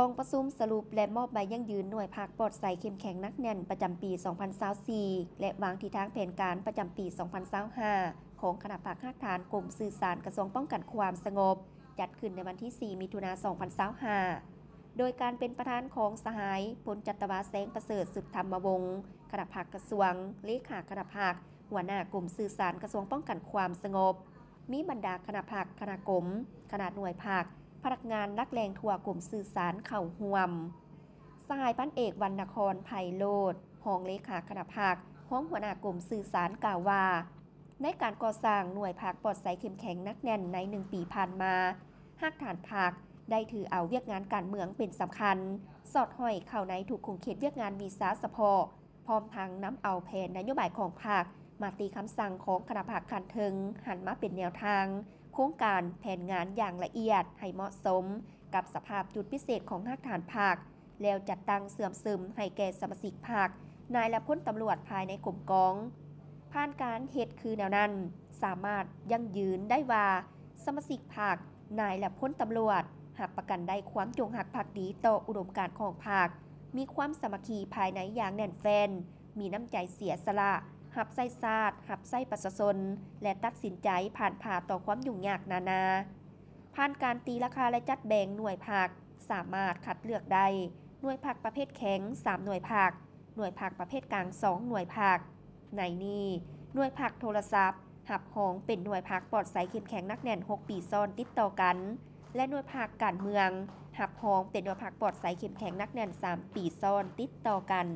ກອງປະຊຸມສະຫຼຸບ ແລະ ມອບໃບຢັ້ງຢືນໜ່ວຍພັກປອດໃສເຂັ້ມແຂງໜັກແໜ້ນປະຈຳປີສອງພັນຊາວສີ່ ແລະ ວາງທິດທາງແຜນການປະຈຳປີສອງພັນຊາວຫ້າ ຂອງຄະນະພັກຮາກຖານກົມສື່ສານກະຊວງປ້ອງກັນຄວາມສະຫງົບ ຈັດຂຶ້ນໃນວັນທີສີ່ ມິຖຸນາ ສອງພັນຊາວຫ້າ ໂດຍການເປັນປະທານຂອງສະຫາຍ ພົນຈັດຕະວາ ແສງປະເສີດ ສຸດທຳມະວົງ ຄະນະພັກກະຊວງ, ເລຂາຄະນະພັກ, ຫົວໜ້າກົມສື່ສານກະຊວງປ້ອງກັນຄວາມສະຫງົບ, ມີບັນດາຄະນະພັກ, ຄະນະກົມ, ຄະນະໜ່ວຍພັກ, ພະນັກງານຫຼັກແຫຼ່ງທົ່ວກົມສື່ສານເຂົ້າຮ່ວມ. ສະຫາຍພັນເອກ ວັນນະຄອນ ໄພໂລດ ຮອງເລຂາຄະນະພັກ, ຮອງຫົວໜ້າກົມສື່ສານ ກ່າວວ່າ ໃນການກໍ່ສ້າງໜ່ວຍພັກປອດໃສເຂັ້ມແຂງໜັກແໜ້ນໃນໜຶ່ງປີຜ່ານມາ, ຮາກຖານພັກໄດ້ຖືເອົາວຽກງານການເມືອງເປັນສຳຄັນ, ສອດຫ້ອຍເຂົ້າໃນທຸກຂົງເຂດວຽກງານວິຊາສະເພາະ, ພ້ອມທັງນຳເອົາແຜນນະໂຍບາຍຂອງພັກ, ມະຕິຄຳສັ່ງຂອງຄະນະພັກຂັ້ນເທິງ ຫັນມາເປັນແນວທາງ, ໂຄງການ, ແຜນງານຢ່າງລະອຽດໃຫ້ເໝາະສົມກັບສະພາບຈຸດພິເສດຂອງຮາກຖານພັກ, ແລ້ວຈັດຕັ້ງເຊື່ອມຊຶມໃຫ້ແກ່ສະມາຊິກພັກ, ນາຍ ແລະ ພົນຕຳຫຼວດພາຍໃນກົມກອງ. ຜ່ານການເຮັດຄືແນວນັ້ນ, ສາມາດຢັ້ງຢືນໄດ້ວ່າ ສະມາຊິກພັກ, ນາຍ ແລະ ພົນຕຳຫຼວດ ຮັບປະກັນໄດ້ຄວາມຈົງຮັກພັກດີຕໍ່ອຸດົມການຂອງພັກ, ມີຄວາມສາມັກຄີພາຍໃນຢ່າງແໜ້ນແຟ້ນ, ມີນ້ຳໃຈເສຍສະຫຼະ, ຮັບໃຊ້ຊາດ, ຮັບໃຊ້ປະຊາຊົນ ແລະ ຕັດສິນໃຈຜ່ານຜ່າຕໍ່ຄວາມຫຍຸ້ງຍາກນານາ. ຜ່ານການຕີລາຄາ ແລະ ຈັດແບ່ງໜ່ວຍພັກ, ສາມາດຄັດເລືອກໄດ້ ໜ່ວຍພັກປະເພດແຂງ ສາມໜ່ວຍພັກ, ໜ່ວຍພັກປະເພດກາງ ສອງໜ່ວຍພັກ. ໃນນີ້, ໜ່ວຍພັກໂທລະສັບ ຮັບຮອງເປັນໜ່ວຍພັກປອດໃສເຂັ້ມແຂງໜັກແໜ້ນຫົກປີຊ້ອນຕິດຕໍ່ກັນ ແລະ ໜ່ວຍພັກການເມືອງ ຮັບຮອງເປັນໜ່ວຍພັກປອດໃສເຂັ້ມແຂງໜັກແໜ້ນສາມປີຊ້ອນຕິດຕໍ່ກັນ.